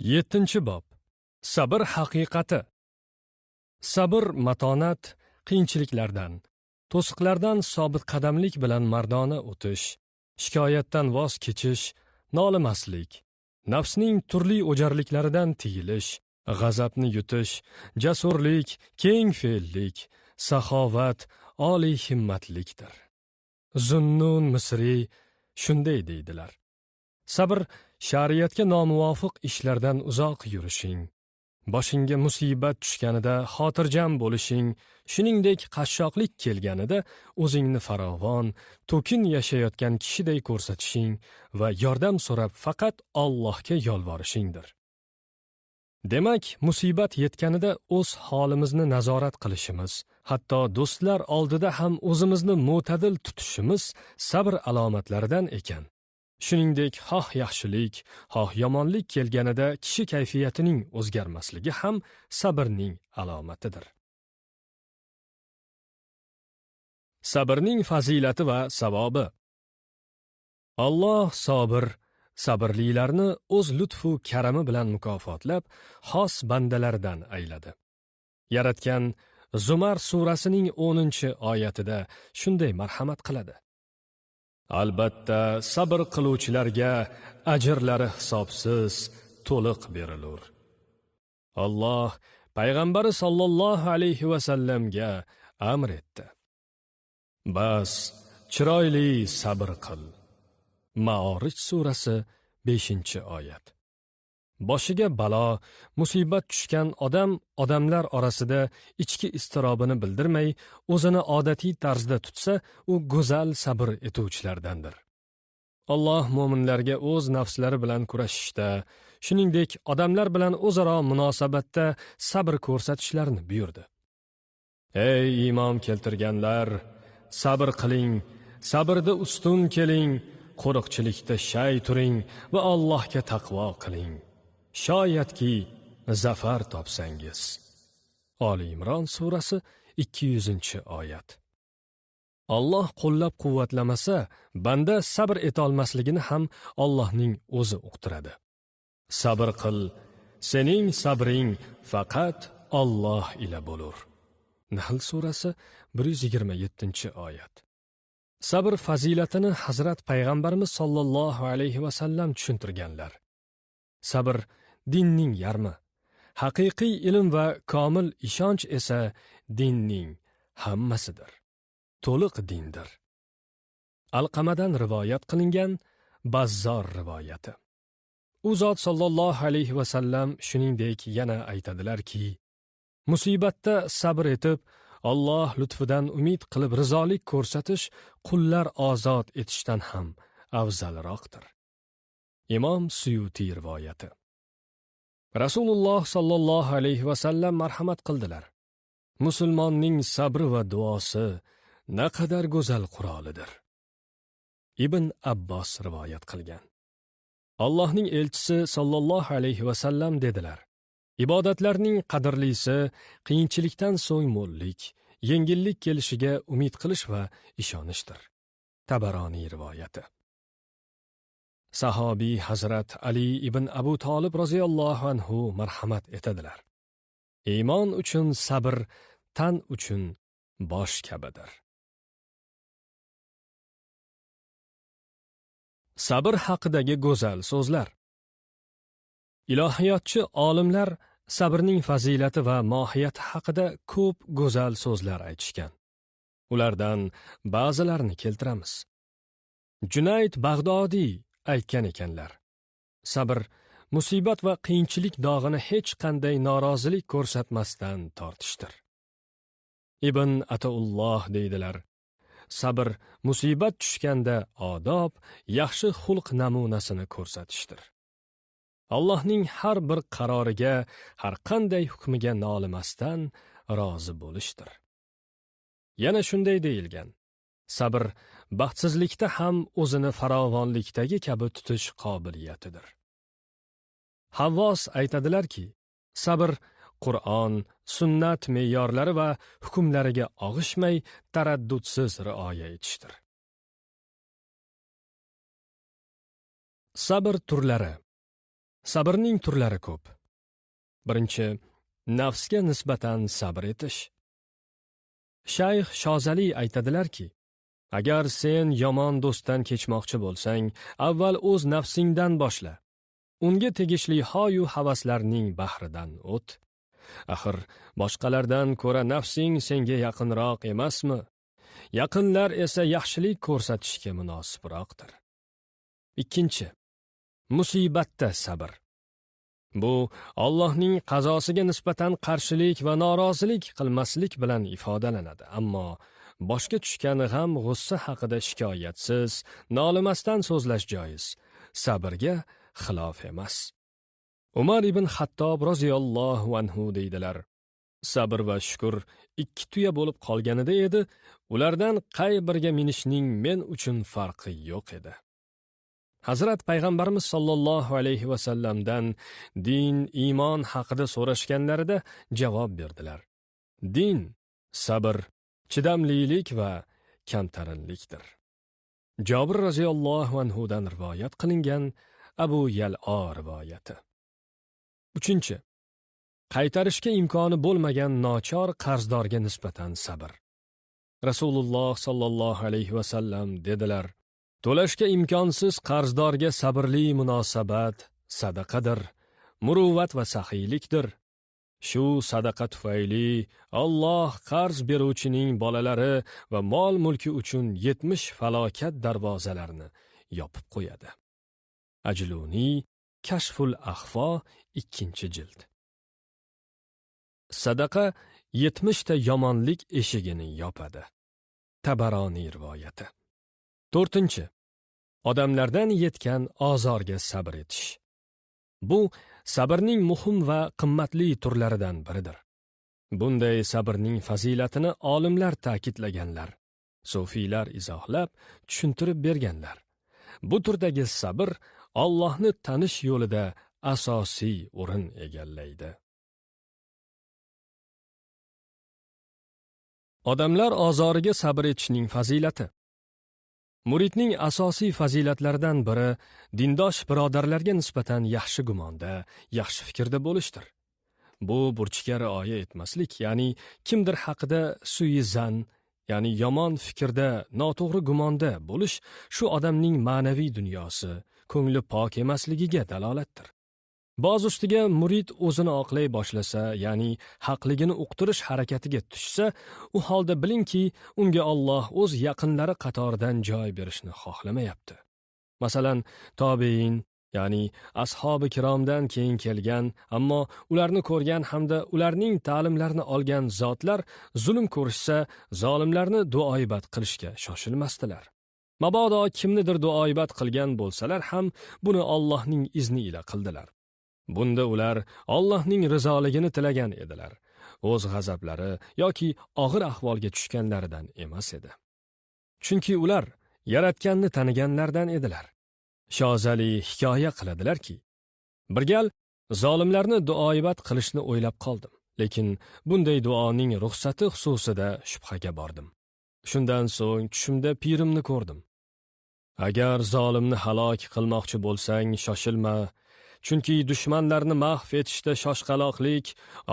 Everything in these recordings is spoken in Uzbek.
7-bob. Sabr haqiqati. Sabr matonat, qiyinchiliklardan, to'siqlardan sobit qadamlik bilan mardona o'tish, shikoyatdan voz kechish, nolimaslik, nafsning turli o'jarliklaridan tiyilish, g'azabni yutish, jasurlik, keng fe'llik, saxovat, oliy himmatlikdir. Zunnun Misriy shunday deydilar: Sabr shariatga nomuvofiq ishlardan uzoq yurishing, boshingga musibat tushganida xotirjam bo'lishing, shuningdek qashshoqlik kelganida o'zingni farovon, to'kin yashayotgan kishiday ko'rsatishing va yordam so'rab faqat Allohga yolvorishingdir. Demak, musibat yetganida o'z holimizni nazorat qilishimiz, hatto do'stlar oldida ham o'zimizni mo'tadil tutishimiz sabr alomatlaridan ekan. Shuningdek, xoh yaxshilik, xoh yomonlik kelganida kishi kayfiyatining o'zgarmasligi ham sabrning alomatidir. Sabrning fazilati va savobi. Alloh sobir, sabrlilarni o'z lutfu karami bilan mukofotlab, xos bandalaridan ayladi. Yaratgan Zumar surasining 10-oyatida shunday marhamat qiladi: Albatta, sabr qiluvchilarga ajrlari hisobsiz to'liq berilur. Alloh payg'ambari sollallohu alayhi va sallamga amr etdi: Bas, chiroyli sabr qil. Ma'orij surasi 5-oyat. Boshiga balo, musibat tushgan odam odamlar orasida ichki iztirobini bildirmay, o'zini odatiy tarzda tutsa, u go'zal sabr etuvchilardandir. Alloh mo'minlarga o'z nafslari bilan kurashishda, shuningdek odamlar bilan o'zaro munosabatda sabr ko'rsatishlarini buyurdi. Ey iymon keltirganlar, sabr qiling, sabrda ustun keling, qo'riqchilikda shay turing va Allohga taqvo qiling. Shoyatki zafar topsangiz. Oli Imron surasi 200-oyat. Alloh qo'llab-quvvatlamasa, banda sabr eta olmasligini ham Allohning o'zi uqtiradi. Sabr qil, sening sabring faqat Alloh ila bo'lur. Nahl surasi 127-oyat. Sabr fazilatini Hazrat payg'ambarimiz sollallohu alayhi va sallam tushuntirganlar. Sabr dinning yarmi, haqiqiy ilm va komil ishonch esa dinning hammasidir. To'liq dindir. Alqamadan rivoyat qilingan Bazzor rivoyati. U zot sollallohu alayhi va sallam shuningdek yana aytadilarki, musibatda sabr etib, Alloh lutfidan umid qilib rizolik ko'rsatish qullar ozod etishdan ham afzalroqdir. Imom Suyutiy rivoyati. Rasululloh sollallohu alayhi va sallam marhamat qildilar: Musulmonning sabri va duosi naqadar go'zal qurolidir. Ibn Abbos rivoyat qilgan. Allohning elchisi sollallohu alayhi va sallam dedilar: Ibodatlarning qadrlisi qiyinchilikdan so'ng mo'llik, yengillik kelishiga umid qilish va ishonishdir. Tabaroniy rivoyati. Sahobiy Hazrat Ali ibn Abu Talib roziyallohu anhu marhamat etadilar: Iymon uchun sabr tan uchun bosh kabidir. Sabr haqidagi go'zal so'zlar. Ilohiyotchi olimlar sabrning fazilati va mohiyati haqida ko'p go'zal so'zlar aytishgan. Ulardan ba'zilarini keltiramiz. Junayd Bag'dodiy aytgan ekanlar: Sabr musibat va qiyinchilik dog'ini hech qanday norozilik ko'rsatmasdan tortishdir. Ibn Ataulloh deydilar: Sabr musibat tushganda odob, yaxshi xulq namunasini ko'rsatishdir. Allohning har bir qaroriga, har qanday hukmiga nolimasdan rozi bo'lishdir. Yana shunday deyilgan: Sabr baxtsizlikda ham o'zini farovonlikdagi kabi tutish qobiliyatidir. Havvos aytadilarki, sabr Qur'on, sunnat me'yorlari va hukmlariga og'ishmay taraddudsiz rioya etishdir. Sabr turlari. Sabrning turlari ko'p. Birinchi, nafsga nisbatan sabr etish. Shayx Shozali aytadilarki, agar sen yomon do'stdan kechmoqchi bo'lsang, avval o'z nafsingdan boshla. Unga tegishli hoyu havaslarning bahridan o't. Axir boshqalardan ko'ra nafsing senga yaqinroq emasmi? Yaqinlar esa yaxshilik ko'rsatishga munosibroqdir. Ikkinchi, musibatda sabr. Bu Allohning qazosiga nisbatan qarshilik va norozilik qilmaslik bilan ifodalanadi, ammo boshga tushgan g'am g'ussa haqida shikoyatsiz, nolimasdan so'zlash joiz. Sabrga xilof emas. Umar ibn Xattob roziyallohu anhu deydilar: sabr va shukr ikki tuya bo'lib qolganida edi, ulardan qay biriga minishning men uchun farqi yo'q edi. Hazrat Payg'ambarimiz sollallohu alayhi va sallamdan din, iymon haqida so'rashganlarida javob berdilar: din sabr, chidamlilik va kamtarinlikdir. Jobir roziyallohu anhu dan rivoyat qilingan Abu Yal'o rivoyati. Uchinchi, qaytarishga imkoni bo'lmagan nochor qarzdorga nisbatan sabr. Rasululloh sollallohu alayhi va sallam dedilar: to'lashga imkonsiz qarzdorga sabrli munosabat sadaqadir, muruvvat va saxiylikdir. Shu sadaqa tufayli Alloh qarz beruvchining bolalari va mol-mulki uchun 70 falokat darvozalarini yopib qo'yadi. Ajluniy Kashful Axfo 2-jild. Sadaqa 70 ta yomonlik eshigini yopadi. Tabaroniy rivoyati. 4. Odamlardan yetgan ozorga sabr etish. Bu sabrning muhim va qimmatli turlaridan biridir. Bunday sabrning fazilatini olimlar ta'kidlaganlar, sufiylar izohlab, tushuntirib berganlar. Bu turdagi sabr Allohni tanish yo'lida asosiy o'rin egallaydi. Odamlar ozoriga sabr etishning fazilati. Muridning asosiy fazilatlaridan biri dindosh birodarlarga nisbatan yaxshi gumonda, yaxshi fikrda bo'lishdir. Bu burchga rioya etmaslik, ya'ni kimdir haqida suizan, ya'ni yomon fikrda, noto'g'ri gumonda bo'lish shu odamning ma'naviy dunyosi, ko'ngli pok emasligiga dalolatdir. Boz ustiga murid o'zini oqlay boshlasa, ya'ni haqligini uqtirish harakatiga tushsa, u holda bilingki, unga Alloh o'z yaqinlari qatoridan joy berishni xohlamayapti. Masalan, tobein, ya'ni ashobi kiromdan keyin kelgan, ammo ularni ko'rgan hamda ularning ta'limlarini olgan zotlar zulm ko'rishsa, zolimlarni duoibat qilishga shoshilmasdilar. Mabodo kimnidir duoibat qilgan bo'lsalar ham, buni Allohning izni ila qildilar. Bunda ular Allohning rizoligini tilagan edilar. O'z g'azablari yoki og'ir ahvolga tushganlaridan emas edi. Chunki ular Yaratganni taniganlardan edilar. Shozali hikoya qiladilarki, bir gal zolimlarni duoibat qilishni o'ylab qoldim, lekin bunday duoning ruxsati xususida shubhaga bordim. Shundan so'ng tushimda pirimni ko'rdim. Agar zolimni halok qilmoqchi bo'lsang, shoshilma. Chunki dushmanlarni mahv etishda shoshqaloqlik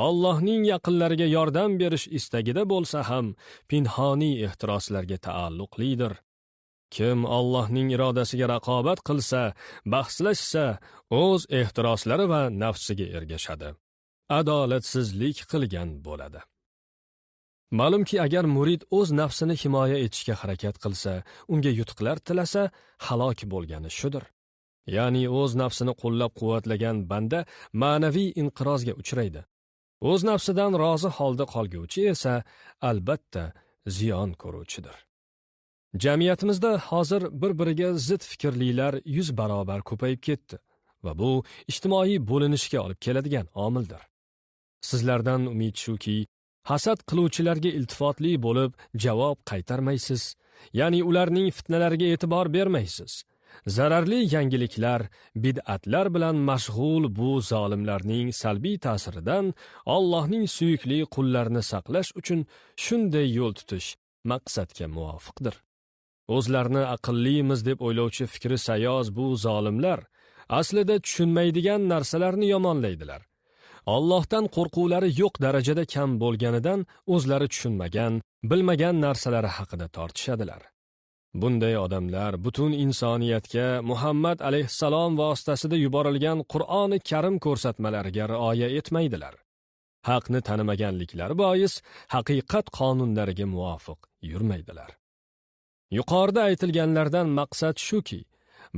Allohning yaqinlariga yordam berish istagida bo'lsa ham pinhoniy ehtiroslarga taalluqlidir. Kim Allohning irodasiga raqobat qilsa, bahslashsa, o'z ehtiroslari va nafsiga ergashadi. Adolatsizlik qilgan bo'ladi. Ma'lumki, agar murid o'z nafsini himoya etishga harakat qilsa, unga yutuqlar tilasa, halok bo'lgani shudir. Ya'ni o'z nafsini qo'llab-quvvatlagan banda ma'naviy inqirozga uchraydi. O'z nafsidan rozi holda qolguvchi esa albatta ziyon ko'ruvchidir. Jamiyatimizda hozir bir-biriga zid fikrlilar 100 barobar ko'payib ketdi va bu ijtimoiy bo'linishga olib keladigan omildir. Sizlardan umid shuki, hasad qiluvchilarga iltifotli bo'lib javob qaytarmaysiz, ya'ni ularning fitnalariga e'tibor bermaysiz. Zararli yangiliklar, bid'atlar bilan mashg'ul bu zolimlarning salbiy ta'siridan Allohning suyukli qullarini saqlash uchun shunday yo'l tutish maqsadga muvofiqdir. O'zlarini aqllimiz deb o'ylovchi fikri sayoz bu zolimlar Aslida tushunmaydigan narsalarni yomonlaydilar. Allohdan qo'rquvlari yo'q darajada kam bo'lganidan o'zlari tushunmagan, bilmagan narsalari haqida tortishadilar. Bunday odamlar butun insoniyatga Muhammad alayhissalom vositasida yuborilgan Qur'oni Karim ko'rsatmalariga rioya etmaydilar. Haqni tanimaganliklari bois haqiqat qonunlariga muvofiq yurmaydilar. Yuqorida aytilganlardan maqsad shuki,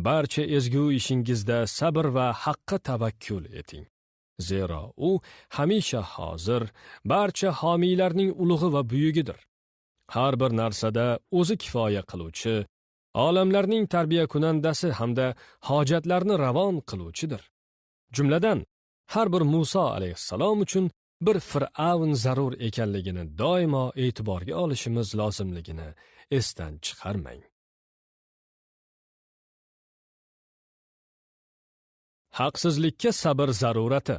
barcha ezgu ishingizda sabr va haqqa tavakkul eting. Zero u hamisha hozir, barcha homiylarning ulug'i va buyugidir. Har bir narsada o'zi kifoya qiluvchi, olamlarning tarbiya kunandasi hamda hojatlarni ravon qiluvchidir. Jumladan, har bir Musa alayhissalom uchun bir Fir'avn zarur ekanligini doimo e'tiborga olishimiz lozimligini esdan chiqarmang. Haqsizlikka sabr zarurati.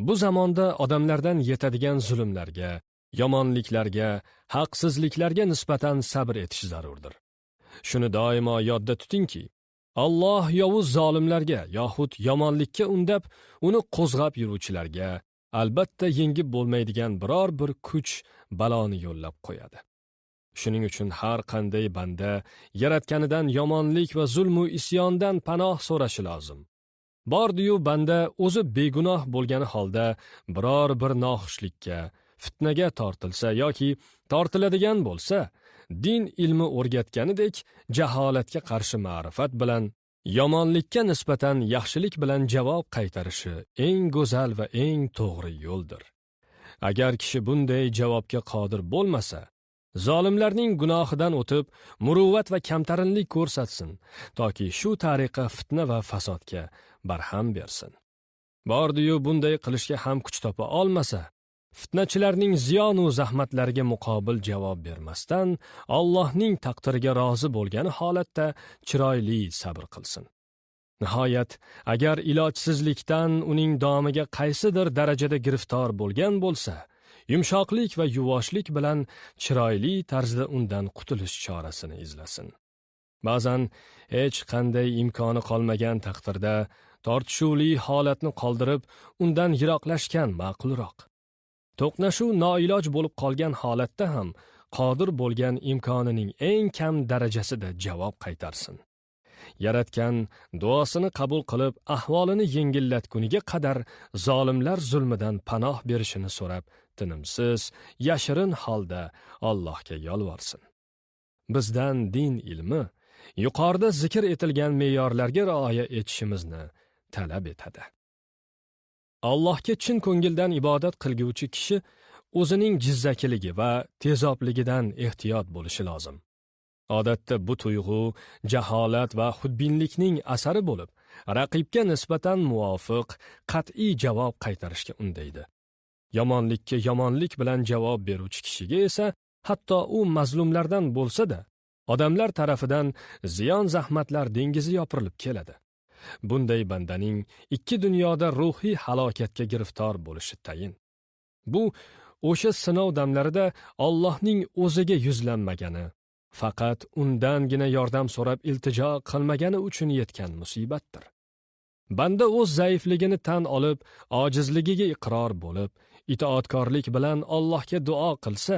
Bu zamonda odamlardan yetadigan zulmlarga, yomonliklarga, haqsizliklarga nisbatan sabr etish zarurdir. Shuni doimo yodda tutingki, Alloh yovuz zolimlarga yoxud yomonlikka undab, uni qo'zg'ab yuruvchilarga albatta yengib bo'lmaydigan biror bir kuch baloni yo'llab qo'yadi. Shuning uchun har qanday banda yaratganidan yomonlik va zulm u isyondan panoh so'rashi lozim. Bordi-yu banda o'zi begunoh bo'lgani holda biror bir noxushlikka, fitnaga tortilsa yoki tortiladigan bo'lsa, din ilmi o'rgatganidek jaholatga qarshi ma'rifat bilan, yomonlikka nisbatan yaxshilik bilan javob qaytarishi eng go'zal va eng to'g'ri yo'ldir. Agar kishi bunday javobga qodir bo'lmasa, zolimlarning gunohidan o'tib, muruvvat va kamtarinlik ko'rsatsin, toki shu tariqa fitna va fasodga barham bersin. Bordi-yu bunday qilishga ham kuch topa olmasa, fitnachilarning ziyon u zahmatlariga muqobil javob bermasdan, Allohning taqdiriga rozi bo'lgani holatda chiroyli sabr qilsin. Nihoyat, agar ilojsizlikdan uning domiga qaysidir darajada giriftor bo'lgan bo'lsa, yumshoqlik va yuvoshlik bilan chiroyli tarzda undan qutulish chorasini izlasin. Ba'zan hech qanday imkoni qolmagan taqdirda tortishuvli holatni qoldirib, undan yiroqlashgan ma'qulroq. To'qnashuv noiloj bo'lib qolgan holatda ham qodir bo'lgan imkonining eng kam darajasida javob qaytarsin. Yaratgan duosini qabul qilib, ahvolini yengillatguniga qadar zolimlar zulmidan panoh berishini so'rab, tinimsiz, yashirin holda Allohga yolvorsin. Bizdan din ilmi yuqorida zikr etilgan me'yorlarga rioya etishimizni talab etadi. Allohga chin ko'ngildan ibodat qilguvchi kishi o'zining jizzakiligi va tezobligidan ehtiyot bo'lishi lozim. Odatda bu tuyg'u jaholat va xudbinlikning asari bo'lib, raqibga nisbatan muvofiq, qat'iy javob qaytarishga undaydi. Yomonlikka yomonlik bilan javob beruvchi kishiga esa, hatto u mazlumlardan bo'lsa-da, odamlar tarafidan ziyon zahmatlar dengizi yopirilib keladi. Bunday bandaning ikki dunyoda ruhiy halokatga giriftor bo'lishi tayin. Bu o'sha sinov damlarida Allohning o'ziga yuzlanmagani, faqat undangina yordam so'rab iltijo qilmagani uchun yetgan musibatdir. Banda o'z zaifligini tan olib, ojizligiga iqror bo'lib, itoatkorlik bilan Allohga duo qilsa,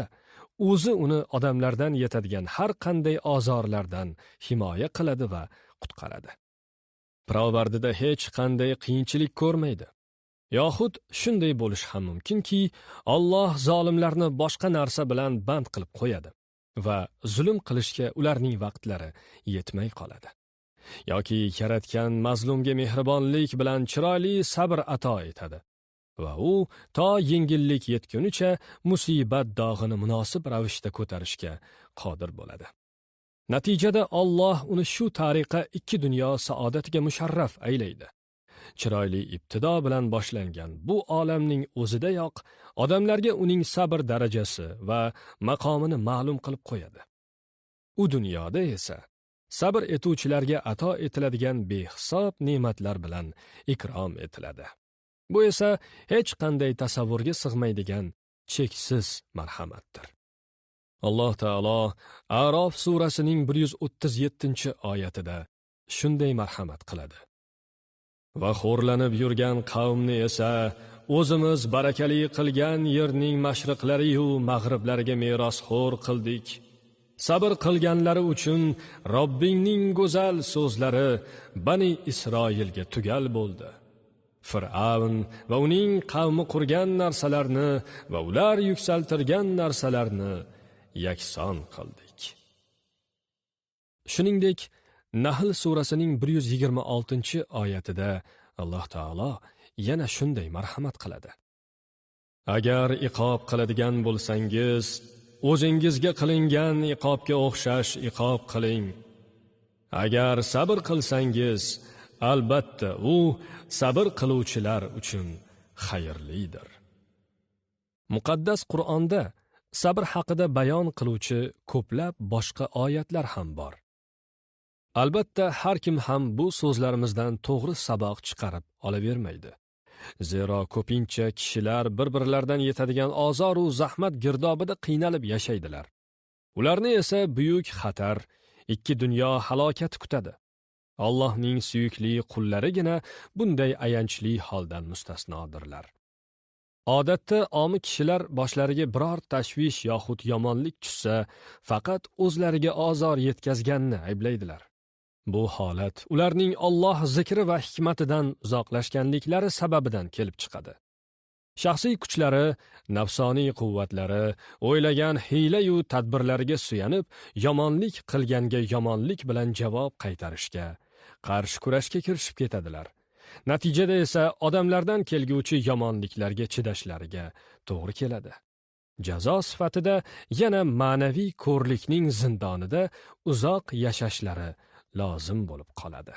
o'zi uni odamlardan yetadigan har qanday ozorlardan himoya qiladi va qutqaradi. Pirovardida hech qanday qiyinchilik ko'rmaydi. Yoxud shunday bo'lishi ham mumkinki, Alloh zolimlarni boshqa narsa bilan band qilib qo'yadi va zulm qilishga ularning vaqtlari yetmay qoladi. Yoki yaratgan mazlumga mehribonlik bilan chiroyli sabr ato etadi va u to yengillik yetgunicha musibat dog'ini munosib ravishda ko'tarishga qodir bo'ladi. Natijada Alloh uni shu tariqa ikki dunyo saodatiga musharraf aylaydi. Chiroyli ibtido bilan boshlangan bu olamning o'zidayoq odamlarga uning sabr darajasi va maqomini ma'lum qilib qo'yadi. U dunyoda esa sabr etuvchilarga ato etiladigan behisob ne'matlar bilan ikrom etiladi. Bu esa hech qanday tasavvurga sig'maydigan cheksiz marhamatdir. Alloh taolo A'rof surasining 137-oyatida shunday marhamat qiladi. Va xo'rlanib yurgan qavmni esa o'zimiz barakali qilgan yerning mashriqlari-yu mag'riblariga merosxo'r qildik. Sabr qilganlari uchun Robbingning go'zal so'zlari Bani Isroilga tugal bo'ldi. Fir'avn va uning qavmi qurgan narsalarni va ular yuksaltirgan narsalarni yakson qildik. Shuningdek, Nahl surasining 126-oyatida Alloh taolo yana shunday marhamat qiladi. Agar iqob qiladigan bo'lsangiz, o'zingizga qilingan iqobga o'xshash iqob qiling. Agar sabr qilsangiz, albatta u sabr qiluvchilar uchun xayrlidir. Muqaddas Qur'onda sabr haqida bayon qiluvchi ko'plab boshqa oyatlar ham bor. Albatta har kim ham bu so'zlarimizdan to'g'ri saboq chiqarib olavermaydi. Zero ko'pincha kishilar bir-birlaridan yetadigan ozor u zahmat girdobida qiynalib yashaydilar. Ularni esa buyuk xatar, ikki dunyo halokati kutadi. Allohning suyukli qullarigina bunday ayanchli holdan mustasnodirlar. Odatda omi kishilar boshlariga biror tashvish yoxud yomonlik tushsa, faqat o'zlariga ozor yetkazganni ayblaydilar. Bu holat ularning Alloh zikri va hikmatidan uzoqlashganliklari sababidan kelib chiqadi. Shaxsiy kuchlari, nafsoniy quvvatlari, o'ylagan hiyla-yu tadbirlariga suyanib, yomonlik qilganga yomonlik bilan javob qaytarishga, qarshi kurashga kirishib ketadilar. Natijada esa odamlardan kelguvchi yomonliklarga chidashlariga to'g'ri keladi. Jazo sifatida yana ma'naviy ko'rlikning zindonida uzoq yashashlari lozim bo'lib qoladi.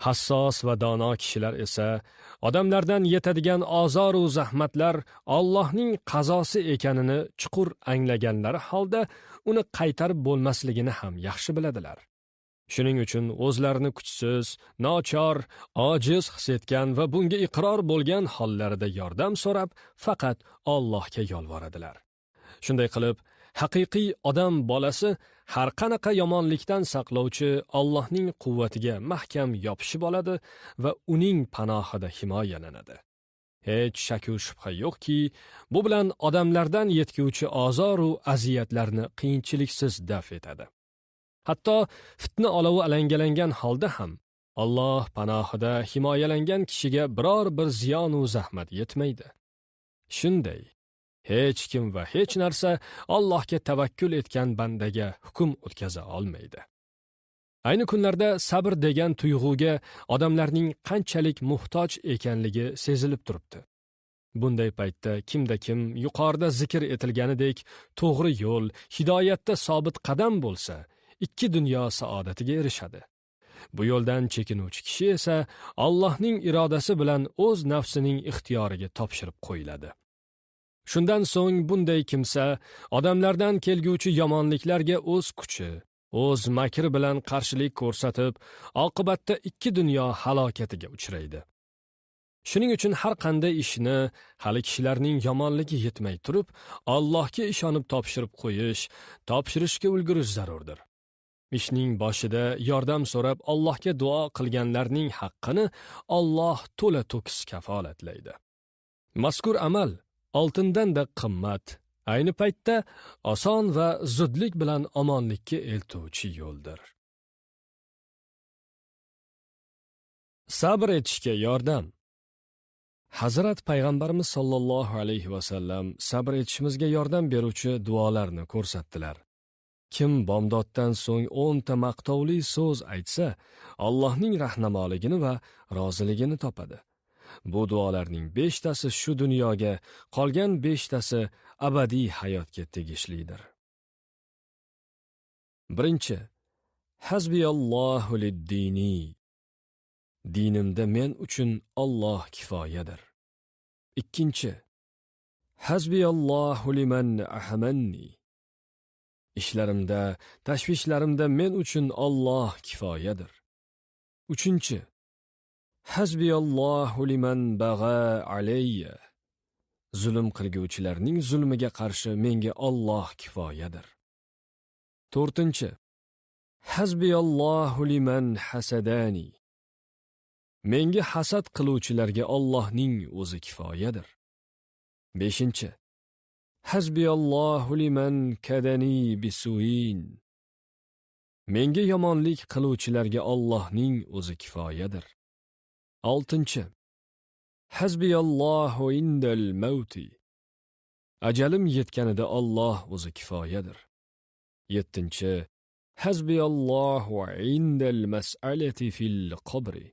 Hassos va dono kishilar esa odamlardan yetadigan ozor u zahmatlar Allohning qazosi ekanini chuqur anglaganlari holda uni qaytarib bo'lmasligini ham yaxshi biladilar. Shuning uchun o'zlarini kuchsiz, nochor, ojiz his etgan va bunga iqror bo'lgan hollarida yordam so'rab, faqat Allohga yolvoradilar. Shunday qilib, haqiqiy odam bolasi har qanaqa yomonlikdan saqlovchi Allohning quvvatiga mahkam yopishib oladi va uning panohida himoyalanadi. Hech shak-u shubha yo'qki, bu bilan odamlardan yetguvchi ozor u aziyatlarni qiyinchiliksiz daf etadi. Hatto fitna olovi alangalangan holda ham Alloh panohida himoyalangan kishiga biror bir ziyon u zahmat yetmaydi. Shunday hech kim va hech narsa Allohga tavakkul etgan bandaga hukm o'tkaza olmaydi. Ayni kunlarda sabr degan tuyg'uga odamlarning qanchalik muhtoj ekanligi sezilib turibdi. Bunday paytda kimda kim yuqorida zikr etilganidek to'g'ri yo'l, hidoyatda sobit qadam bo'lsa, ikki dunyo saodatiga erishadi. Bu yo'ldan chekinuvchi kishi esa Allohning irodasi bilan o'z nafsining ixtiyoriga topshirib qo'yiladi. Shundan so'ng bunday kimsa odamlardan kelguvchi yomonliklarga o'z kuchi, o'z makri bilan qarshilik ko'rsatib, oqibatda ikki dunyo halokatiga uchraydi. Shuning uchun har qanday ishni hali kishilarning yomonligi yetmay turib, Allohga ishonib topshirib qo'yish, topshirishga ulgurish zarurdir. Ishning boshida yordam so'rab Allohga duo qilganlarning haqqini Alloh to'la to'kis kafolatlaydi. Mazkur amal oltindan-da qimmat, ayni paytda oson va zudlik bilan omonlikka eltuvchi yo'ldir. Sabr etishga yordam. Hazrat Payg'ambarimiz sollallohu alayhi va sallam sabr etishimizga yordam beruvchi duolarni ko'rsatdilar. Kim bomdoddan so'ng 10 ta maqtovli so'z aytsa, Allohning rahnamoligini va roziligini topadi. Bu duolarning 5 tasi shu dunyoga, qolgan 5 tasi abadiy hayotga tegishlidir. 1. Hasbiyallohu lid-dini. Dinimda men uchun Alloh kifoyadir. 2. Hasbiyallohu liman ahamanni. İshlarimda, tashvishlarimda men uchun Alloh kifoyadir. 3. Hasbiyallohu liman bag'a alayya. Zulm qilguvchilarning zulmiga qarshi menga Alloh kifoyadir. 4. Hasbiyallohu liman hasadani. Menga hasad qiluvchilarga Allohning o'zi kifoyadir. 5. Hasbiyallohu liman kadani bisuin. Menga yomonlik qiluvchilarga Allohning o'zi kifoyadir. 6. Hasbiyallohu indal mauti. Ajalim yetganida Alloh o'zi kifoyadir. 7. Hasbiyallohu indal mas'alati fil qabri.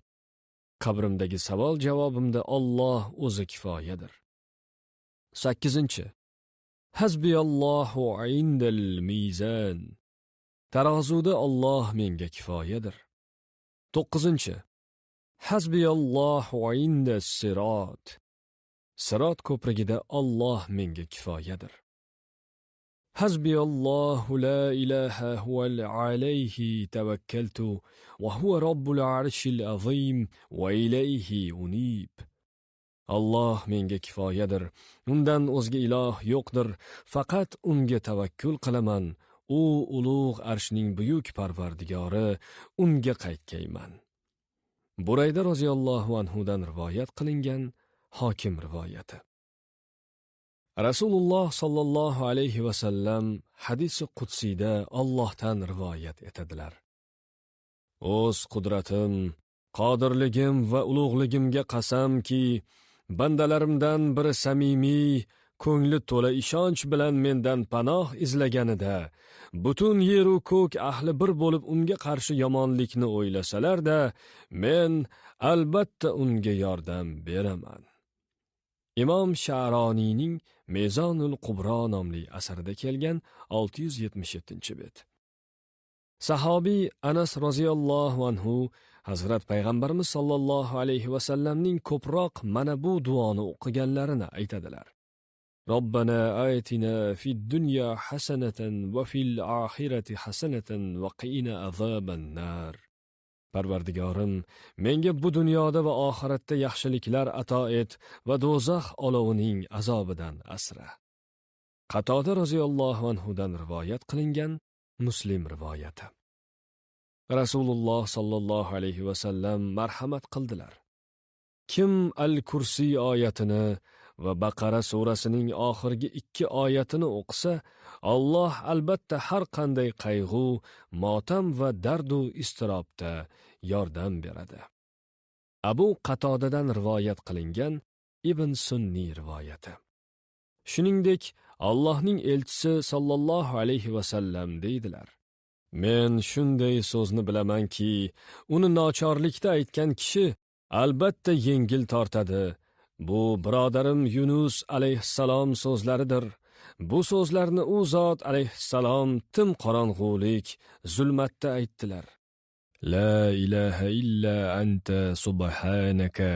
Qabrimdagi savol javobimda Alloh o'zi kifoyadir. 8. Hasbiyallohu indal mizan. Tarozuda Alloh menga kifoyadir. 9. Hasbiyallohu indas sirot. Sirot ko'prigida Alloh menga kifoyadir. Hasbiyallohu la ilaha huval alayhi tavakkaltu va huwa robbul arshil azim va ilayhi unib. Alloh menga kifoyadir. Undan o'zga iloh yo'qdir. Faqat unga tavakkul qilaman. U ulug' arshning buyuk parvardigori, unga qaytgayman. Burayda roziyallohu anhudan rivoyat qilingan Hokim rivoyati. Rasululloh sallallohu alayhi va sallam hadisi qudsiyda Allohdan rivoyat etadilar. O'z qudratim, qodirligim va ulug'ligimga qasamki, bandalarimdan biri samimiy, ko'ngli to'la ishonch bilan mendan panoh izlaganida, butun yer-u ko'k ahli bir bo'lib unga qarshi yomonlikni o'ylasalar-da, men albatta unga yordam beraman. Imom Sha'roniyning Mezonul Qubro nomli asarida kelgan 677-bet. Sahobiy Anas roziyallohu anhu Hazrat Payg'ambarimiz sollallohu alayhi va sallamning ko'proq mana bu duoni o'qiganlarini aytadilar. Robbana atina fid dunya hasanatan va fil oxirati hasanatan va qina azoban nar. Parvardigorim, menga bu dunyoda va oxiratda yaxshiliklar ato et va do'zax olovining azobidan asra. Qatoda roziyallohu anhudan rivoyat qilingan Muslim rivoyati. Rasululloh sallallohu alayhi va sallam marhamat qildilar. Kim Al-Kursi oyatini va Baqara surasining oxirgi 2 oyatini o'qisa, Alloh albatta har qanday qayg'u, motam va dardu iztirobda yordam beradi. Abu Qatodadan rivoyat qilingan Ibn Sunniy rivoyati. Shuningdek, Allohning elchisi sallallohu alayhi va sallam deydilar: Men shunday so'zni bilamanki, uni nochorlikda aytgan kishi albatta yengil tortadi. Bu birodarim Yunus alayhissalom so'zlaridir. Bu so'zlarni u zot alayhissalom tim qorong'ulik, zulmatda aytdilar. La ilaha illa anta subhanaka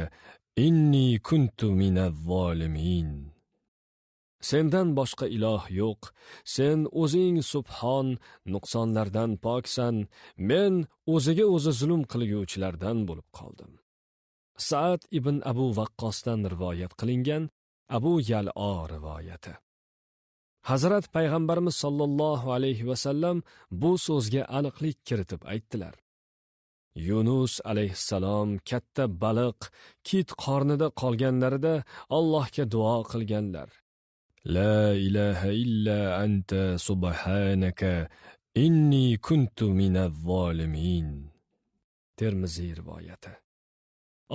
inni kuntu minaz-zolimin. Sendan boshqa iloh yo'q. Sen o'zing subhon, nuqsonlardan poksan. Men o'ziga o'zi zulm qilguvchilardan bo'lib qoldim. Sa'd ibn Abu Waqqosdan rivoyat qilingan Abu Yal'o rivoyati. Hazrat Payg'ambarimiz sollallohu alayhi va sallam bu so'zga aniqlik kiritib aytdilar. Yunus alayhissalom katta baliq kit qornida qolganlarida Allohga duo qilganlar. La ilaha illa anta subhanaka inni kuntu minaz-zolimin. Termiziy rivoyati.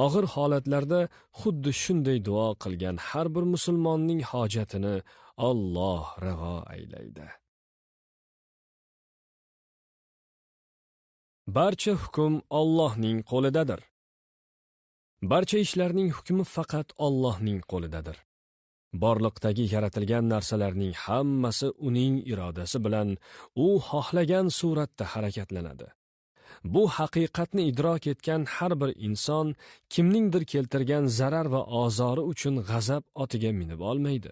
Og'ir holatlarda xuddi shunday duo qilgan har bir musulmonning hojatini Alloh ravo aylaydi. Barcha hukm Allohning qo'lidadir. Barcha ishlarning hukmi faqat Allohning qo'lidadir. Borliqdagi yaratilgan narsalarning hammasi uning irodasi bilan u xohlagan suratda harakatlanadi. Bu haqiqatni idrok etgan har bir inson kimningdir keltirgan zarar va ozori uchun g'azab otiga minib olmaydi.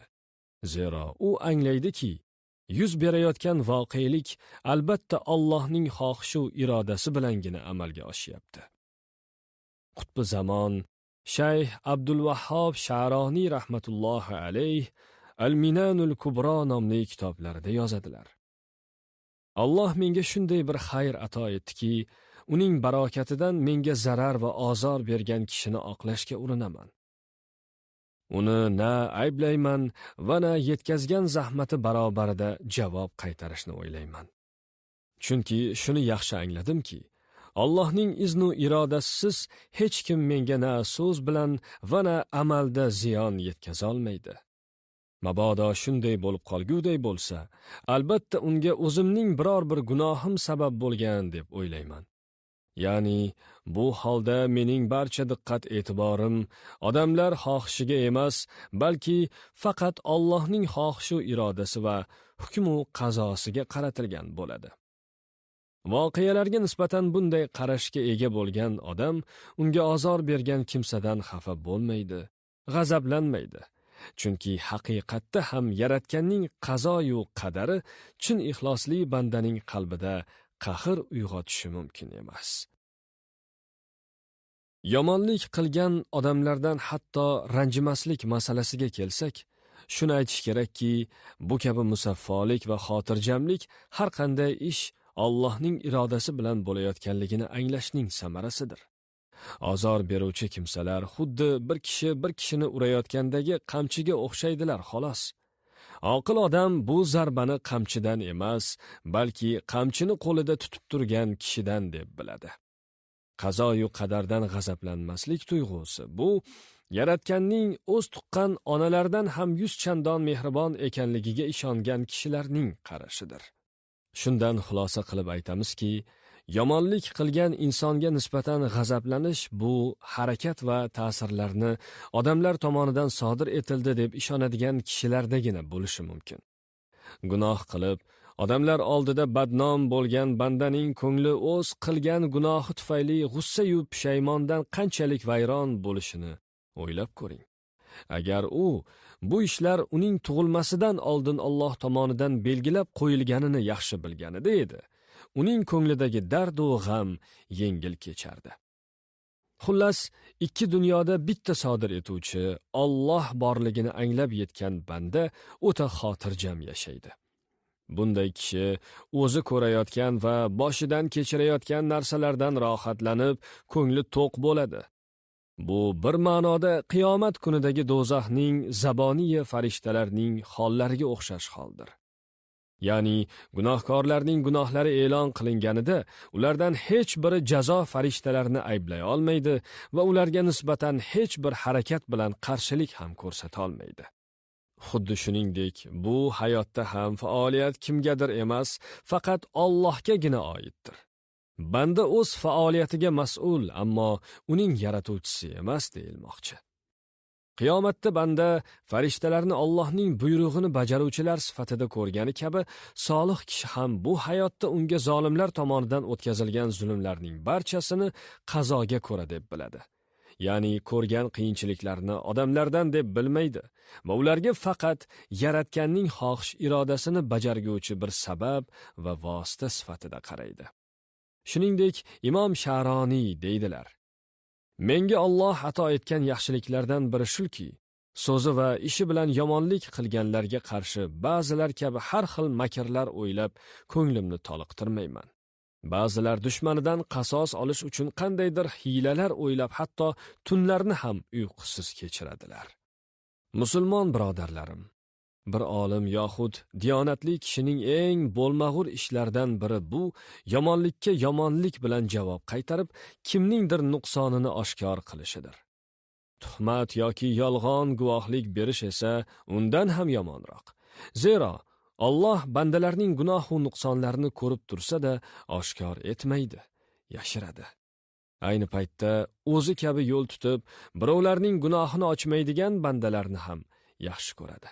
Zero u anglaydiki, yuz berayotgan voqelik albatta Allohning xohishu irodasi bilangina amalga oshyapti. Qutbi zamon Shayx Abdulvahhob Sha'roniy rahmatullohi alayh Al-Minanul Kubro nomli kitoblarida yozadilar. Alloh menga shunday bir xayr ato etdiki, uning barokatidan menga zarar va ozor bergan kishini oqlashga urinaman. Uni na ayblayman va na yetkazgan zahmati barobarida javob qaytarishni o'ylayman. Chunki shuni yaxshi angladimki, Allohning iznu irodasisiz hech kim menga na so'z bilan va na amalda ziyon yetkazolmaydi. Mabodo shunday bo'lib qolguday bo'lsa, albatta unga o'zimning biror bir gunohim sabab bo'lgan deb o'ylayman. Ya'ni bu holda mening barcha diqqat e'tiborim odamlar xohishiga emas, balki faqat Allohning xohishu irodasi va hukmu qazosiga qaratilgan bo'ladi. Voqealarga nisbatan bunday qarashga ega bo'lgan odam unga ozor bergan kimsadan xafa bo'lmaydi, g'azablanmaydi. Chunki haqiqatda ham Yaratganning qazoyu qadari chin ixlosli bandaning qalbida qahr uyg'otishi mumkin emas. Yomonlik qilgan odamlardan hatto ranjimaslik masalasiga kelsak, shuni aytish kerakki, bu kabi musaffolik va xotirjamlik har qanday ish Allohning irodasi bilan bo'layotganligini anglashning samarasidir. Ozor beruvchi kimsalar xuddi bir kishi bir kishini urayotgandagi qamchiga o'xshaydilar xolos. Oqil odam bu zarbani qamchidan emas, balki qamchini qo'lida tutib turgan kishidan deb biladi. Qazoyu qadardan g'azablanmaslik tuyg'usi bu Yaratganning o'z tuqqan onalardan ham 100 chandon mehribon ekanligiga ishongan kishilarning qarashidir. Shundan xulosa qilib aytamizki, yomonlik qilgan insonga nisbatan g'azablanish bu harakat va ta'sirlarni odamlar tomonidan sodir etildi deb ishonadigan kishilardagina bo'lishi mumkin. Gunoh qilib, odamlar oldida badnom bo'lgan bandaning ko'ngli o'z qilgan gunohi tufayli g'ussayu pushaymondan qanchalik vayron bo'lishini o'ylab ko'ring. Agar u bu ishlar uning tug'ilmasidan oldin Alloh tomonidan belgilab qo'yilganini yaxshi bilganida edi, uning ko'nglidagi dard u g'am yengil kechardi. Xullas, ikki dunyoda bitta sodir etuvchi Alloh borligini anglab yetgan banda o'ta xotirjam yashaydi. Bunday kishi o'zi ko'rayotgan va boshidan kechirayotgan narsalardan rohatlanib, ko'ngli to'q bo'ladi. Bu bir ma'noda qiyomat kunidagi do'zaxning zaboniya farishtalarning hollariga o'xshash holdir. Ya'ni gunohkorlarning gunohlari e'lon qilinganida ulardan hech biri jazo farishtalarini ayblay olmaydi va ularga nisbatan hech bir harakat bilan qarshilik ham ko'rsata olmaydi. Xuddi shuningdek, bu hayotda ham faoliyat kimgadir emas, faqat Allohgagina oiddir. Banda o'z faoliyatiga mas'ul, ammo uning yaratuvchisi emas deyilmoqchi. Qiyomatda banda farishtalarni Allohning buyrug'ini bajaruvchilar sifatida ko'rgani kabi, solih kishi ham bu hayotda unga zolimlar tomonidan o'tkazilgan zulmlarning barchasini qazoga ko'ra deb biladi. Ya'ni ko'rgan qiyinchiliklarni odamlardan deb bilmaydi va ularga faqat Yaratganning xohish irodasini bajarguvchi bir sabab va vosita sifatida qaraydi. Shuningdek, Imom Sha'roniy deydilar: Menga Alloh ato etgan yaxshiliklardan biri shuki, so'zi va ishi bilan yomonlik qilganlarga qarshi ba'zilar kabi har xil makrlar o'ylab ko'nglimni toliqtirmayman. Ba'zilar dushmanidan qasos olish uchun qandaydir hiylalar o'ylab hatto tunlarni ham uyqusiz kechiradilar. Musulmon birodarlarim, bir olim yoxud diyonatli kishining eng bo'lmag'ur ishlaridan biri bu yomonlikka yomonlik bilan javob qaytarib, kimningdir nuqsonini oshkor qilishidir. Tuhmat yoki yolg'on guvohlik berish esa undan ham yomonroq. Zero Alloh bandalarning gunoh va nuqsonlarini ko'rib tursa-da oshkor etmaydi, yashiradi. Ayni paytda o'zi kabi yo'l tutib, birovlarning gunohini ochmaydigan bandalarni ham yaxshi ko'radi.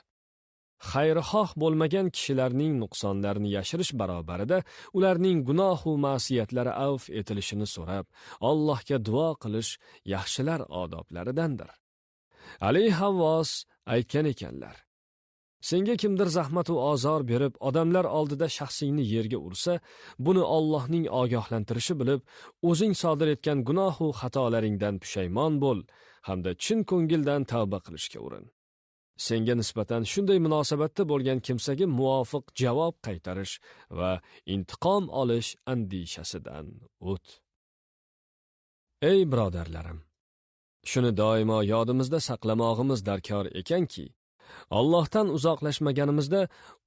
Xayrixoh bo'lmagan kishilarning nuqsonlarini yashirish barobarida ularning gunoh va ma'siyatlari avf etilishini so'rab, Allohga duo qilish yaxshilar odoblaridandir. Ali Havvos aytgan ekanlar: Senga kimdir zahmat va ozor berib, odamlar oldida shaxsingni yerga ursa, buni Allohning ogohlantirishi bilib, o'zing sodir etgan gunoh va xatolaringdan pushaymon bo'l hamda chin ko'ngildan tavba qilishga urin. Senga nisbatan shunday munosabatda bo'lgan kimsaga muvofiq javob qaytarish va intiqom olish andishasidan o't. Ey birodarlarim, shuni doimo yodimizda saqlamog'imiz darkor ekanki, Allohdan uzoqlashmaganimizda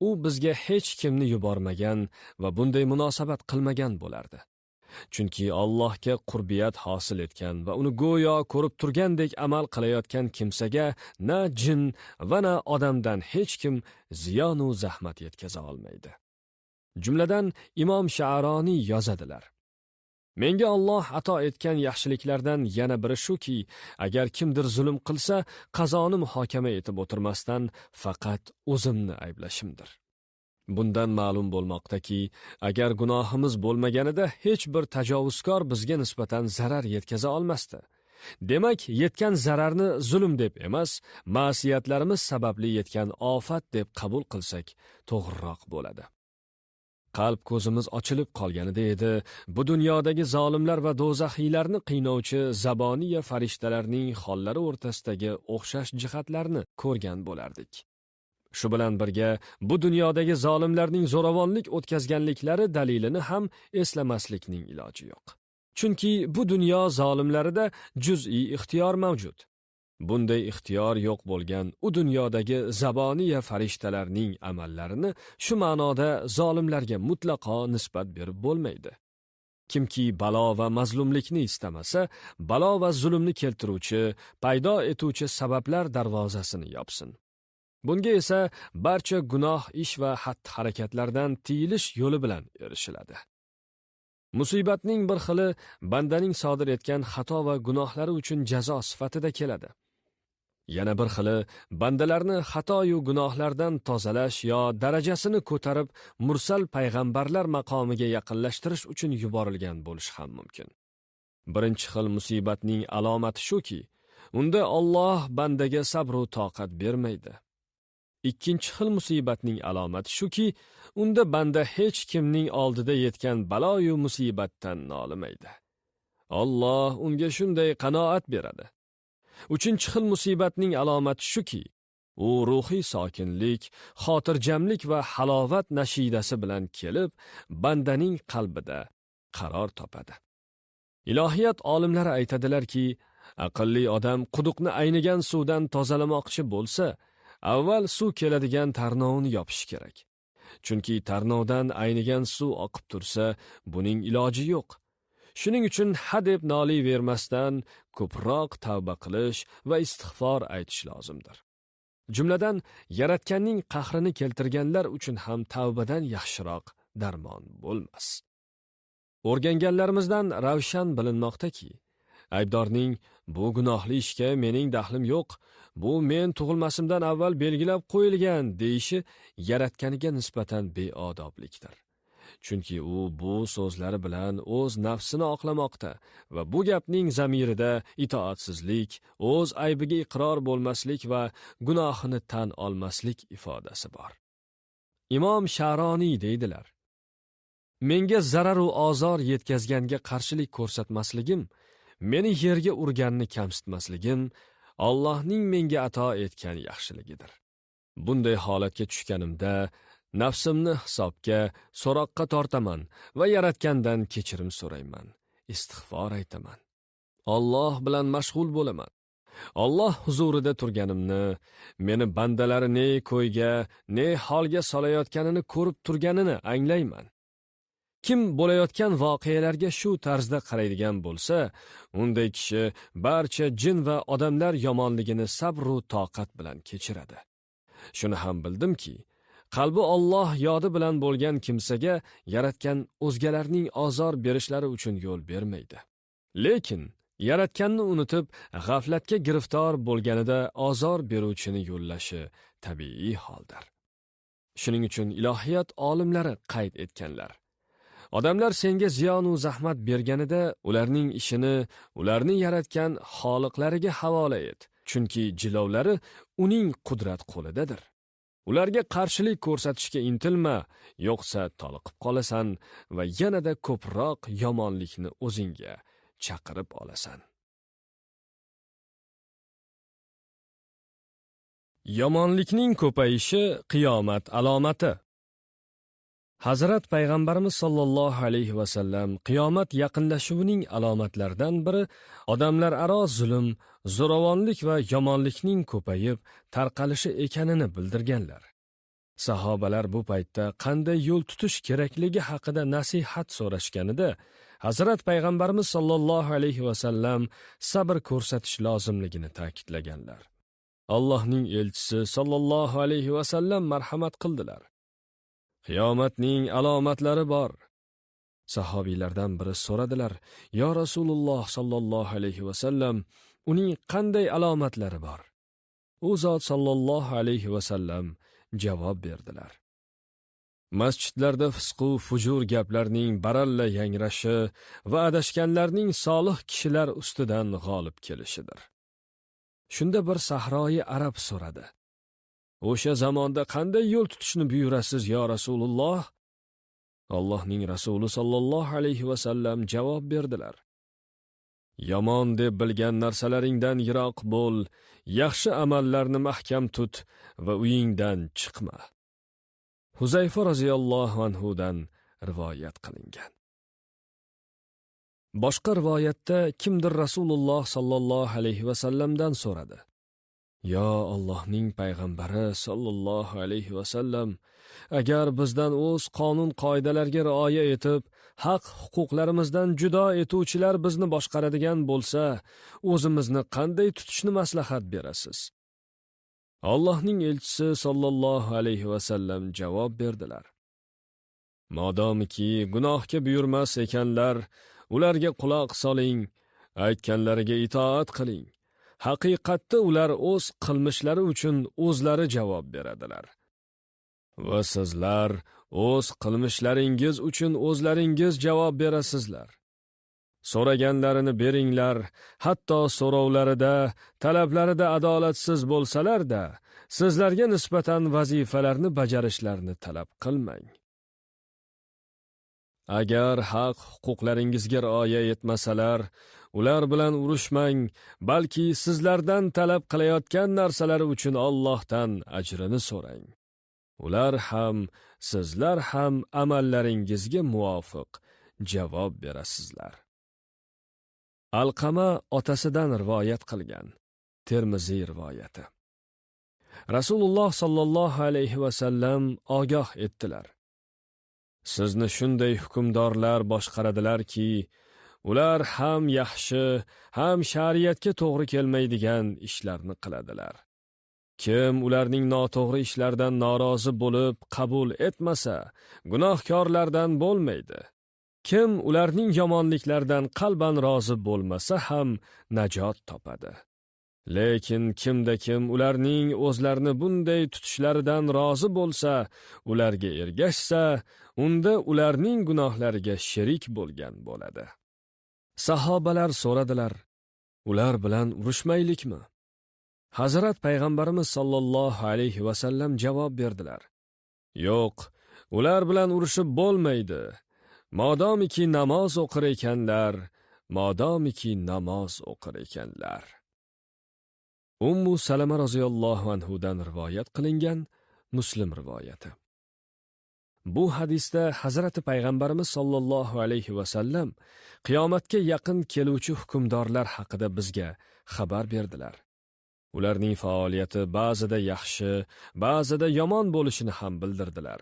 u bizga hech kimni yubormagan va bunday munosabat qilmagan bo'lardi. Chunki Allohga qurbiyat hosil etgan va uni go'yo ko'rib turgandek amal qilayotgan kimsaga na jin va na odamdan hech kim ziyon u zahmat yetkaza olmaydi. Jumladan Imom Sha'roniy yozadilar: Menga Alloh ato etgan yaxshiliklardan yana biri shuki, agar kimdir zulm qilsa, qazoni muhokama etib o'tirmasdan faqat o'zimni ayblashimdir. Bundan ma'lum bo'lmoqdaki, agar gunohimiz bo'lmaganida hech bir tajovuzkor bizga nisbatan zarar yetkaza olmasdi. Demak, yetgan zararni zulm deb emas, ma'siyatlarimiz sababli yetgan ofat deb qabul qilsak to'g'riroq bo'ladi. Qalb ko'zimiz ochilib qolganida edi, bu dunyodagi zolimlar va do'zaxiylarni qiynovchi zaboniya farishtalarning hollari o'rtasidagi o'xshash jihatlarni ko'rgan bo'lardik. Shu bilan birga bu dunyodagi zolimlarning zo'ravonlik o'tkazganliklari dalilini ham eslamaslikning iloji yo'q. Chunki bu dunyo zolimlarida juz'iy ixtiyor mavjud. Bunday ixtiyor yo'q bo'lgan u dunyodagi zaboniya farishtalarning amallarini shu ma'noda zolimlarga mutlaqo nisbat berib bo'lmaydi. Kimki balo va mazlumlikni istamasa, balo va zulmni keltiruvchi, paydo etuvchi sabablar darvozasini yopsin. Bunga esa barcha gunoh ish va xatti-harakatlardan tiyilish yo'li bilan erishiladi. Musibatning bir xili bandaning sodir etgan xato va gunohlari uchun jazo sifatida keladi. Yana bir xili bandalarni xatoyu gunohlardan tozalash yo darajasini ko'tarib mursal payg'ambarlar maqomiga yaqinlashtirish uchun yuborilgan bo'lishi ham mumkin. Birinchi xil musibatning alomati shuki, unda Alloh bandaga sabr va toqat bermaydi. Ikkinchi xil musibatning alomati shuki, unda banda hech kimning oldida yetgan baloyu musibatdan nolimaydi. Alloh unga shunday qanoat beradi. Uchinchi xil musibatning alomati shuki, u ruhiy sokinlik, xotirjamlik va halovat nashidasi bilan kelib, bandaning qalbida qaror topadi. Ilohiyat olimlari aytadilarki, aqlli odam quduqni aynigan suvdan tozalamoqchi bo'lsa, avval suv keladigan tarnovni yopish kerak. Chunki tarnovdan aynigan suv oqib tursa, buning iloji yo'q. Shuning uchun ha deb noliyvermasdan ko'proq tavba qilish va istig'for aytish lozimdir. Jumladan, yaratganning qahrini keltirganlar uchun ham tavbadan yaxshiroq darmon bo'lmas. O'rganganlarimizdan ravshan bilinmoqdaki, aybdorning bu gunohli ishga mening daxlim yo'q, bu men tug'ilmasimdan avval belgilab qo'yilgan deyishi yaratganiga nisbatan beodoblikdir. Chunki u bu so'zlari bilan o'z nafsini oqlamoqda va bu gapning zamirida itoatsizlik, o'z aybiga iqror bo'lmaslik va gunohini tan olmaslik ifodasi bor. Imom Sha'roniy deydilar: Menga zarar va ozor yetkazganga qarshilik ko'rsatmasligim, meni yerga urganni kamsitmasligim Allohning menga ato etgan yaxshiligidir. Bunday holatga tushganimda nafsimni hisobga, so'roqqa tortaman va yaratgandan kechirim so'rayman, istig'for aytaman. Alloh bilan mashg'ul bo'laman. Alloh huzurida turganimni, meni bandalari ne ko'yga, ne holga solayotganini ko'rib turganini anglayman. Kim bo'layotgan voqealarga shu tarzda qaraydigan bo'lsa, unday kishi barcha jin va odamlar yomonligini sabr va toqat bilan kechiradi. Shuni ham bildimki, qalbi Alloh yodi bilan bo'lgan kimsaga yaratgan o'zgalarning ozor berishlari uchun yo'l bermaydi. Lekin yaratganni unutib, g'aflatga giriftor bo'lganida ozor beruvchini yo'llashi tabiiy holdir. Shuning uchun ilohiyat olimlari qayd etganlar: odamlar senga ziyon u zahmat berganida ularning ishini ularni yaratgan xoliqlariga havola et, chunki jilovlari uning qudrat qo'lidadir. Ularga qarshilik ko'rsatishga intilma, yo'qsa toliqib qolasan va yanada ko'proq yomonlikni o'zingga chaqirib olasan. Yomonlikning ko'payishi qiyomat alomati. Hazrat payg'ambarimiz sollallohu alayhi va sallam qiyomat yaqinlashuvining alomatlaridan biri odamlar aro zulm, zo'ravonlik va yomonlikning ko'payib tarqalishi ekanini bildirganlar. Sahobalar bu paytda qanday yo'l tutish kerakligi haqida nasihat so'rashganida, Hazrat payg'ambarimiz sollallohu alayhi va sallam sabr ko'rsatish lozimligini ta'kidlaganlar. Allohning elchisi sollallohu alayhi va sallam marhamat qildilar. Qiyomatning alomatlari bor. Sahobiylardan biri so'radilar: "Yo Rasululloh sollallohu alayhi va sallam, uning qanday alomatlari bor?" U zot sollallohu alayhi va sallam javob berdilar: Masjidlarda fisqu fujur gaplarning baralla yangrashi va adashganlarning solih kishilar ustidan g'olib kelishidir. Shunda bir sahroyi arab so'radi: "O'sha zamonda qanday yo'l tutishni buyurasiz, yo Rasululloh?" Allohning rasuli sollallohu alayhi va sallam javob berdilar: "Yomon deb bilgan narsalaringdan yiroq bo'l, yaxshi amallarni mahkam tut va uyingdan chiqma." Huzayfa roziyallohu anhu dan rivoyat qilingan. Boshqa rivoyatda kimdir Rasululloh sollallohu alayhi va sallamdan so'radi: "Yo Allohning payg'ambari sollallohu alayhi va sallam, agar bizdan o'z qonun qoidalarga rioya etib, haq huquqlarimizdan judo etuvchilar bizni boshqaradigan bo'lsa, o'zimizni qanday tutishni maslahat berasiz?" Allohning elchisi sollallohu alayhi va sallam javob berdilar: "Modomiki gunohga buyurmas ekanlar, ularga quloq soling, aytganlariga itoat qiling. Haqiqatda ular o'z qilmishlari uchun o'zlari javob beradilar. Va sizlar o'z qilmishlaringiz uchun o'zlaringiz javob berasizlar. So'raganlarini beringlar, hatto so'rovlarida, talablarida adolatsiz bo'lsalar-da, sizlarga nisbatan vazifalarni bajarishlarini talab qilmang. Agar haq huquqlaringizga rioya etmasalar, ular bilan urushmang, balki sizlardan talab qilayotgan narsalari uchun Allohdan ajrini so'rang. Ular ham, sizlar ham amallaringizga muvofiq javob berasizlar." Alqama otasidan rivoyat qilgan. Termiziy rivoyati. Rasululloh sollallohu alayhi va sallam ogoh etdilar: Sizni shunday hukmdorlar boshqaradilarki, ular ham yaxshi, ham shariatga to'g'ri kelmaydigan ishlarni qiladilar. Kim ularning noto'g'ri ishlaridan norozi bo'lib qabul etmasa, gunohkorlardan bo'lmaydi. Kim ularning yomonliklaridan qalban rozi bo'lmasa ham najot topadi. Lekin kimda kim ularning o'zlarini bunday tutishlaridan rozi bo'lsa, ularga ergashsa, unda ularning gunohlariga sherik bo'lgan bo'ladi. Sahobalar so'radilar: "Ular bilan urushmaylikmi?" Hazrat payg'ambarimiz sollallohu alayhi va sallam javob berdilar: "Yo'q, ular bilan urushib bo'lmaydi. Modomiki namoz o'qir ekanlar, modomiki namoz o'qir ekanlar." Ummu Salama roziyallohu anhudan rivoyat qilingan Muslim rivoyati. Bu hadisda Hazrati payg'ambarimiz sollallohu alayhi va sallam qiyomatga yaqin keluvchi hukmdorlar haqida bizga xabar berdilar. Ularning faoliyati ba'zida yaxshi, ba'zida yomon bo'lishini ham bildirdilar.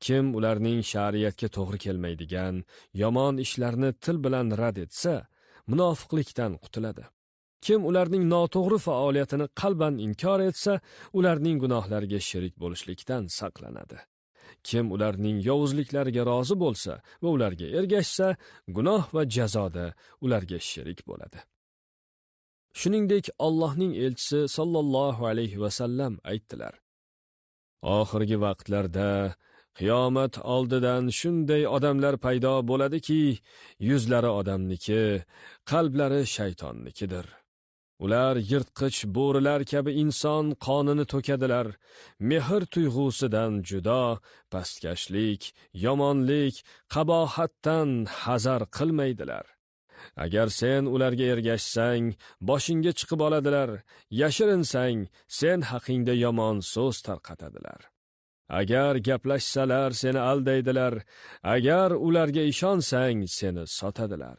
Kim ularning shariatga to'g'ri kelmaydigan yomon ishlarni til bilan rad etsa, munofiqlikdan qutuladi. Kim ularning noto'g'ri faoliyatini qalban inkor etsa, ularning gunohlariga sherik bo'lishlikdan saqlanadi. Kim ularning yovuzliklariga rozi bo'lsa va ularga ergashsa, gunoh va jazoda ularga sherik bo'ladi. Shuningdek, Allohning elchisi sollallohu alayhi va sallam aytdilar: "Oxirgi vaqtlarda qiyomat oldidan shunday odamlar paydo bo'ladiki, yuzlari odamniki, qalblari shaytonnikidir. Ular yirtqich bo'rilar kabi inson qonini to'kadilar. Mehr tuyg'usidan judo, pastkashlik, yomonlik, qabohatdan hazar qilmaydilar. Agar sen ularga ergashsang, boshingga chiqib oladilar, yashirinsang, sen haqingda yomon so'z tarqatadilar. Agar gaplashsalar, seni aldaydilar, agar ularga ishonsang, seni sotadilar.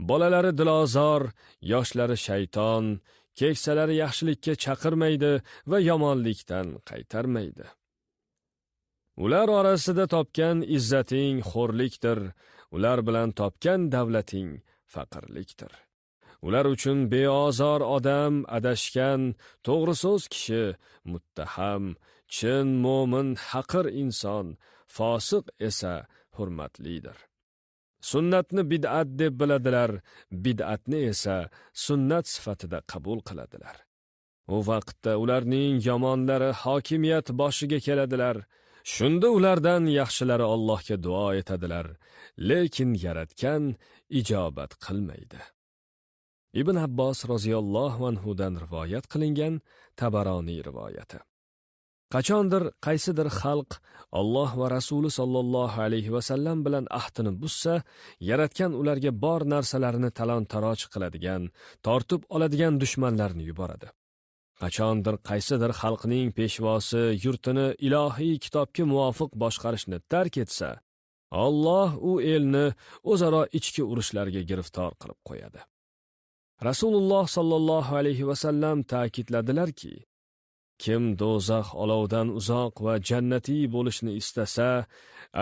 Bolalari dilozor, yoshlari shayton, keksalari yaxshilikka chaqirmaydi va yomonlikdan qaytarmaydi. Ular orasida topgan izzating xo'rlikdir, ular bilan topgan davlating faqirlikdir. Ular uchun beozor odam adashgan, to'g'ri so'z kishi muttaham, chin mo'min haqir inson, fosiq esa hurmatlidir. Sunnatni bid'at deb biladilar, bid'atni esa sunnat sifatida qabul qiladilar. U vaqtda ularning yomonlari hokimiyat boshiga keladilar. Shunda ulardan yaxshilari Allohga duo etadilar, lekin Yaratgan ijobat qilmaydi. Ibn Abbos roziyallohu anhu dan rivoyat qilingan Tabaroniy rivoyati. Qachondir qaysidir xalq Alloh va Rasuli sollallohu alayhi va sallam bilan ahdini buzsa, Yaratgan ularga bor narsalarini talon-taroj qiladigan, tortib oladigan dushmanlarni yuboradi. Qachondir qaysidir xalqning peshvosi yurtini ilohiy kitobga muvofiq boshqarishni tark etsa, Alloh u elni o'zaro ichki urushlarga giriftor qilib qo'yadi. Rasululloh sollallohu alayhi va sallam ta'kidladilarki, kim do'zax olovidan uzoq va jannatiy bo'lishni istasa,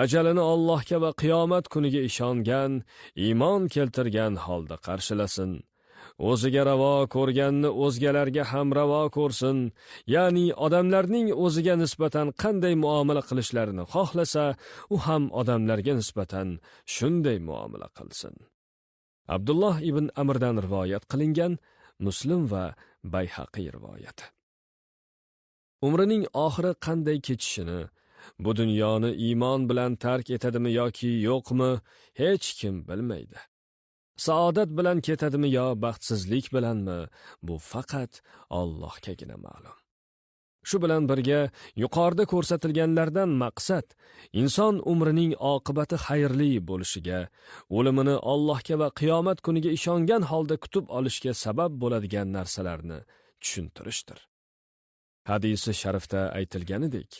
ajalini Allohga va qiyomat kuniga ishongan, iymon keltirgan holda qarshilasin. O'ziga ravo ko'rganni o'zgalarga ham ravo ko'rsin, ya'ni odamlarning o'ziga nisbatan qanday muomala qilishlarini xohlasa, u ham odamlarga nisbatan shunday muomala qilsin. Abdulloh ibn Amrdan rivoyat qilingan Muslim va Bayhaqiy rivoyati. Umrining oxiri qanday kechishini, bu dunyoni iymon bilan tark etadimi yoki yo'qmi, hech kim bilmaydi. Saodat bilan ketadimi yo baxtsizlik bilanmi, bu faqat Allohgagina ma'lum. Shu bilan birga yuqorida ko'rsatilganlardan maqsad inson umrining oqibati xayrli bo'lishiga, o'limini Allohga va qiyomat kuniga ishongan holda kutib olishga sabab bo'ladigan narsalarni tushuntirishdir. Hadisi sharifda aytilganidek,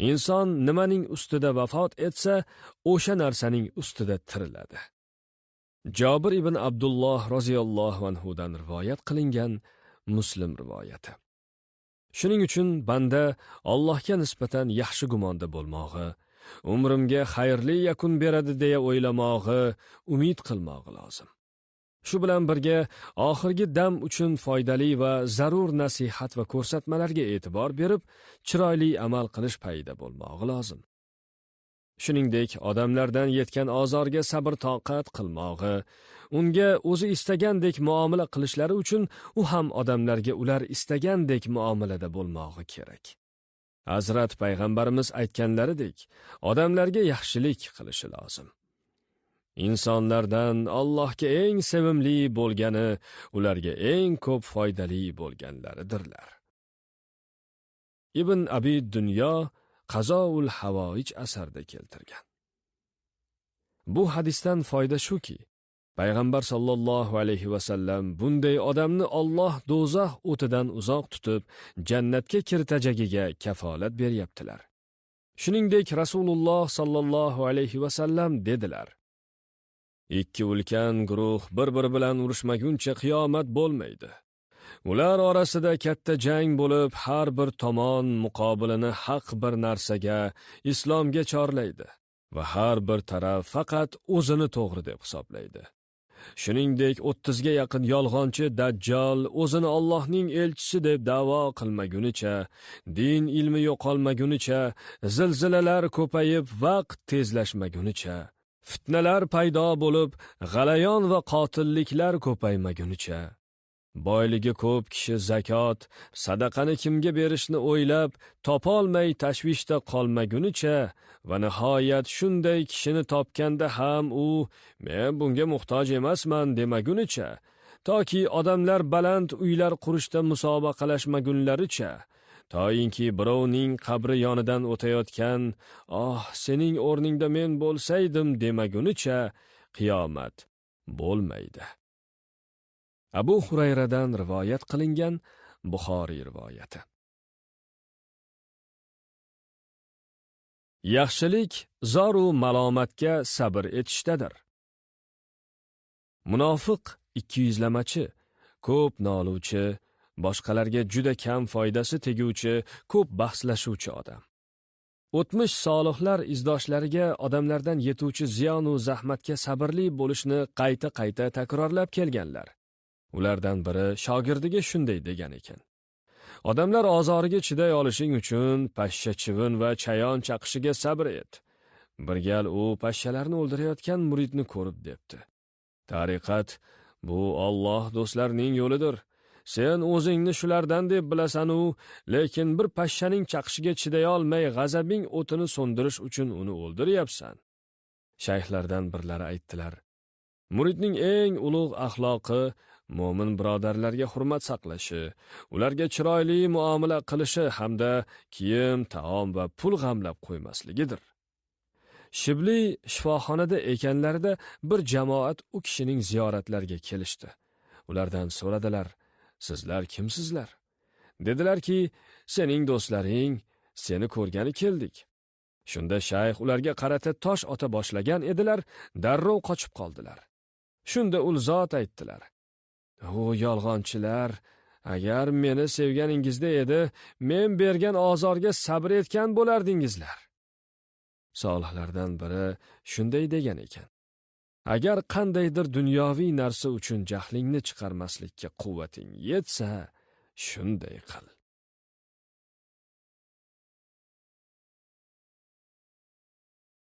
inson nimaning ustida vafot etsa, o'sha narsaning ustida tiriladi. Jobir ibn Abdulloh roziyallohu anhu dan rivoyat qilingan Muslim rivoyati. Shuning uchun banda Allohga nisbatan yaxshi gumonda bo'lmog'i, umrimga xayrli yakun beradi deya o'ylamog'i, umid qilmog'i lozim. Shu bilan birga oxirgi dam uchun foydali va zarur nasihat va ko'rsatmalarga e'tibor berib, chiroyli amal qilish payida bo'lmog'i lozim. Shuningdek, odamlardan yetgan ozorga sabr toqat qilmog'i, unga o'zi istagandek muomala qilishlari uchun u ham odamlarga ular istagandek muomalada bo'lmog'i kerak. Hazrat payg'ambarimiz aytganlaridek, odamlarga yaxshilik qilishi lozim. Insonlardan Allohga eng sevimli bo'lgani, ularga eng ko'p foydali bo'lganlaridirlar. Ibn Abi Dunyo Qazoul Havoij asarida keltirgan. Bu hadisdan foyda shuki, payg'ambar sollallohu alayhi va sallam bunday odamni Alloh do'zax o'tidan uzoq tutib, jannatga kiritajagiga kafolat beryaptilar. Shuningdek, Rasululloh sollallohu alayhi va sallam dedilar: Ikki ulkan guruh bir-biri bilan urushmaguncha qiyomat bo'lmaydi. Ular orasida katta jang bo'lib, har bir tomon muqobilini haq bir narsaga, islomga chorlaydi va har bir taraf faqat o'zini to'g'ri deb hisoblaydi. Shuningdek, 30 ga yaqin yolg'onchi dajjal o'zini Allohning elchisi deb da'vo qilmagunicha, din ilmi yo'qolmagunicha, zilzilalar ko'payib, vaqt tezlashmagunicha, fitnalar paydo bo'lib, g'alayon va qotilliklar ko'paymagunicha, boyligi ko'p kishi zakot, sadaqani kimga berishni o'ylab, topolmay tashvishda qolmagunicha va nihoyat shunday kishini topganda ham u men bunga muhtoj emasman demagunicha, toki odamlar baland uylar qurishda musobaqalashmagunlaricha, toyinki birovning qabri yonidan o'tayotgan, "Oh, sening o'rningda men bo'lsaydim" demagunicha qiyomat bo'lmaydi. Abu Hurayradan rivoyat qilingan Buxoriy rivoyati. Yaxshilik zoru malomatga sabr etishdadir. Munofiq ikkiyuzlamachi, ko'p noluvchi, boshqalarga juda kam foydasi teguvchi, ko'p bahslashuvchi odam. O'tmish solihlar izdoshlariga odamlardan yetuvchi ziyon u zahmatga sabrli bo'lishni qayta-qayta takrorlab kelganlar. Ulardan biri shogirdiga shunday degan ekan: Odamlar ozoriga chiday olishing uchun pashsha chivin va chayon chaqishiga sabr et. Bir gal u pashshalarni o'ldirayotgan muridni ko'rib debdi: Tariqat bu Alloh do'stlarining yo'lidir. Sen o'zingni shulardan deb bilasan-u, lekin bir pashshaning chaqishiga chiday olmay g'azabing o'tini so'ndirish uchun uni o'ldiryapsan. Shayxlardan birlari aytdilar: Muridning eng ulug' axloqi mo'min birodarlarga hurmat saqlashi, ularga chiroyli muomala qilishi hamda kiyim, taom va pul g'amlab qo'ymasligidir. Shibli shifoxonada ekanlarida bir jamoat u kishining ziyoratlariga kelishdi. Ulardan so'radilar: Sizlar kimsizlar? Dedilarki, sening do'stlaring, seni ko'rgani keldik. Shunda shayx ularga qarata tosh ota boshlagan edilar, darrov qochib qoldilar. Shunda ul zot aytdilar: O yolg'onchilar, agar meni sevganingizda edi, men bergan ozorga sabr etgan bo'lardingizlar. Solihlardan biri shunday degan ekan: Agar qandaydir dunyoviy narsa uchun jahlingni chiqarmaslikka quvvating yetsa, shunday qil.